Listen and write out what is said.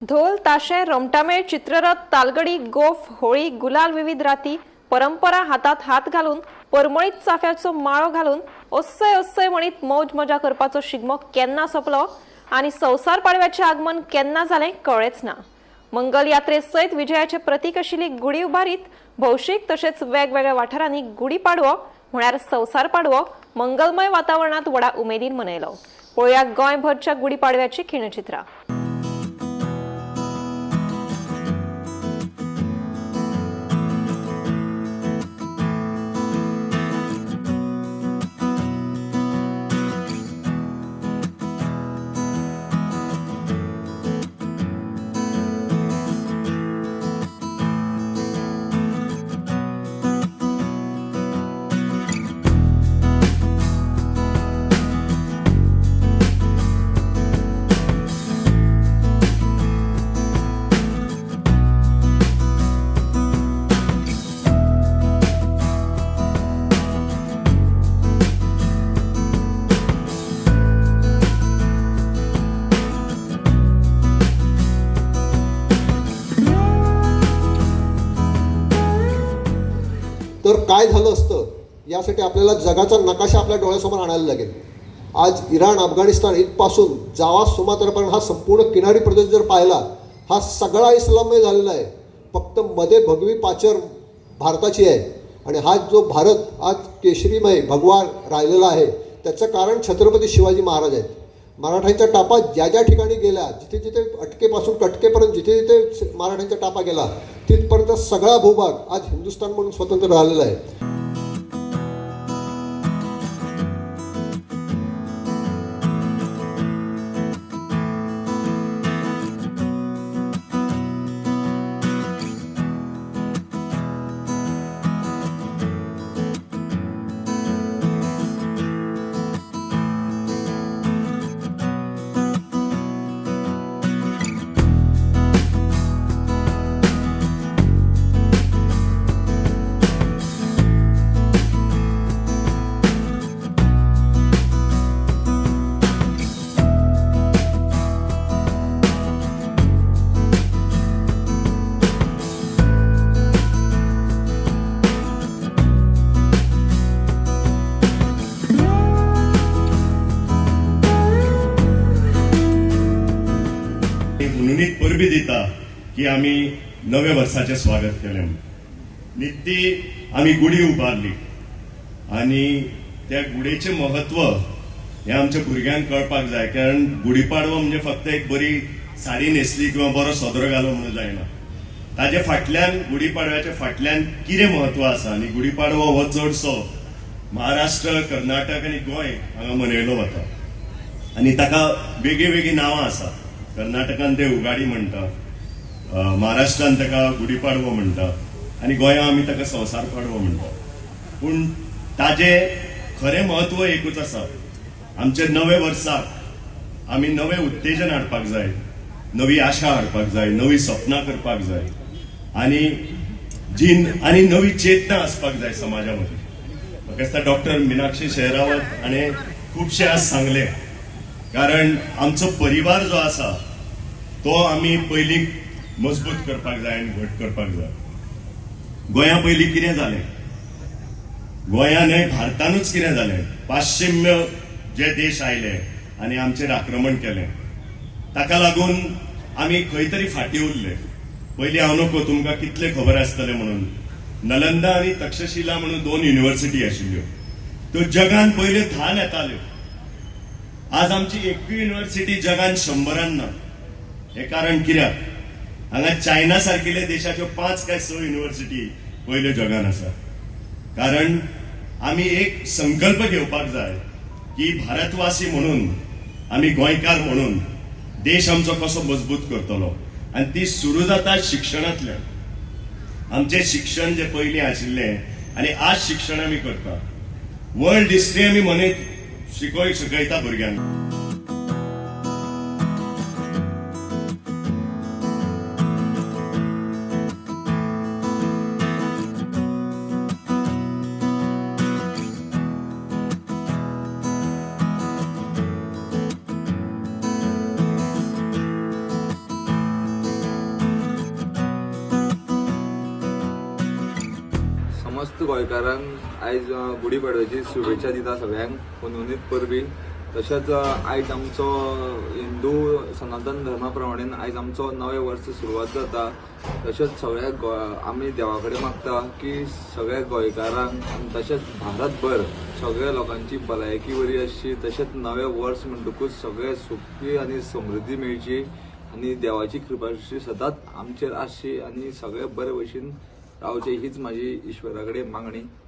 धोल, ताशे, रोमटामेळ, चित्ररथ, तालगडी, गोफ, होळी, गुलाल, विविध राती, परंपरा हातात हात घालून परमळीत चाफ्याचो माळो घालून ओस्सय ओस्सय म्हणीत मौज मजा करपाचो शिगमो केन्ना सोंपलो आनी संवसार पाडव्याचें आगमन केन्ना जालें कळ्ळेंच ना. मंगल यात्रे सयत विजयाचें प्रतीक आशिल्ली गुडी उबारीत भौशीक तशेंच वेगवेगळ्या वाठारांनी गुडी पाडवो म्हळ्यार संवसार पाडवो मंगलमय वातावरणांत व्हडा उमेदीन मनयलो. पळोवया गोंयभरच्या गुडी पाडव्याची खिणचित्रां. तर काय झालं असतं यासाठी आपल्याला जगाचा नकाशा आपल्या डोळ्यासमोर आणायला लागेल. आज इराण, अफगाणिस्तान इथपासून जावा सुमात्रापर्यंत हा संपूर्ण किनारी प्रदेश जर पाहिला, हा सगळा इस्लाममय झालेला आहे. फक्त मध्ये भगवी पाचर भारताची आहे आणि हा जो भारत आज केशरीमय भगवा राहिलेला आहे त्याचं कारण छत्रपती शिवाजी महाराज आहेत. मराठ्यांच्या टापा ज्या ज्या ठिकाणी गेल्या, जिथे जिथे अटकेपासून कटकेपर्यंत जिथे जिथे मराठ्यांच्या टापा गेला तिथपर्यंत सगळा भूभाग आज हिंदुस्थान म्हणून स्वतंत्र राहिलेला आहे. म्हणूनच परबी दिता की आमी नव्या वर्साचें स्वागत केलें म्हणून. नित्ती आमी गुडी उबारली आनी त्या गुडयेचें म्हत्व हें आमच्या भुरग्यांक कळपाक जाय, कारण गुडीपाडवो म्हणजे फक्त एक बरी साडी न्हेसली किंवा बरो सदरो घालो म्हणून जायना. ताजे फाटल्यान, गुडीपाडव्याच्या फाटल्यान कितें म्हत्व आसा आनी गुडीपाडवो हो चडसो महाराष्ट्र, कर्नाटक आनी गोंय हांगा मनयलो वता आनी ताका वेगळीं वेगळीं नांवां आसा. कर्नाटकान ते उगाडी म्हणटा, महाराष्ट्रान ताका गुडीपाडवो म्हणटा आनी गोंया आमी ताका संवसार पाडवो म्हणटा. पूण ताजें खरें म्हत्व एकूच आसा, आमच्या नव्या वर्साक आमी नवें उत्तेजन हाडपाक जाय, नवी आशा हाडपाक जाय, नवी सपनां करपाक जाय आनी जी आनी नवी चेतना आसपाक जाय समाजा मदीं. म्हाका दिसता डॉक्टर मिनाक्षी शेरावत हाणें खुबशें आज सांगलें, कारण आमचो परिवार जो आसा तो आमी पयलीं मजबूत करपाक जाय आनी घट करपाक जाय. गोंया पयलीं कितें जालें, गोंया न्हय भारतानूच कितें जालें, पाश्चिम्य जे देश आयले आनी आमचेर आक्रमण केलें, ताका लागून आमी खंय तरी फाटीं उरले. पयलीं हांव नको तुमकां कितलें खबर आसतलें म्हणून, नलंदा आनी तक्षशिला म्हणून दोन युनिव्हर्सिटी आशिल्ल्यो, त्यो जगान पयल्यो 10 येताल्यो. आज आमची एकूय युनिव्हर्सिटी जगान 100 ना. हें कारण कित्याक? हांगा चायना सारकिल्ल्या देशाच्यो 5 काय 6 युनिव्हर्सिटी पयल्यो जगान आसा. कारण आमी एक संकल्प घेवपाक जाय की भारतवासी म्हणून, आमी गोंयकार म्हणून देश आमचो कसो मजबूत करतलो, आनी ती सुरू जाता शिक्षणांतल्यान. आमचें शिक्षण जें पयलीं आशिल्लें आनी आज शिक्षण आमी करता, वर्ल्ड हिस्ट्री आमी मनयत शिकयता भुरग्यांक. सगळ्याच गोंयकारांक आयज गुडी पाडव्याची शुभेच्छा दिता सगळ्यांक, हुनहुनीत परबी. तशेंच आयज आमचो हिंदू सनातन धर्मा प्रमाणे आयज आमचो नवें वर्स सुरवात जाता. तशेंच सगळ्या आमी देवा कडेन मागता की सगळ्या गोंयकारांक आनी तशेंच भारतभर सगळ्या लोकांची भलायकी बरी आसची. तशेंच नवें वर्स म्हणटकूच सगळे सुखी आनी समृद्धी मेळची आनी देवाची कृपा सदांच आमचेर आसची आनी सगळे बरे भशेन रावचे, हीच म्हाजी ईश्वरा कडेन मागणी.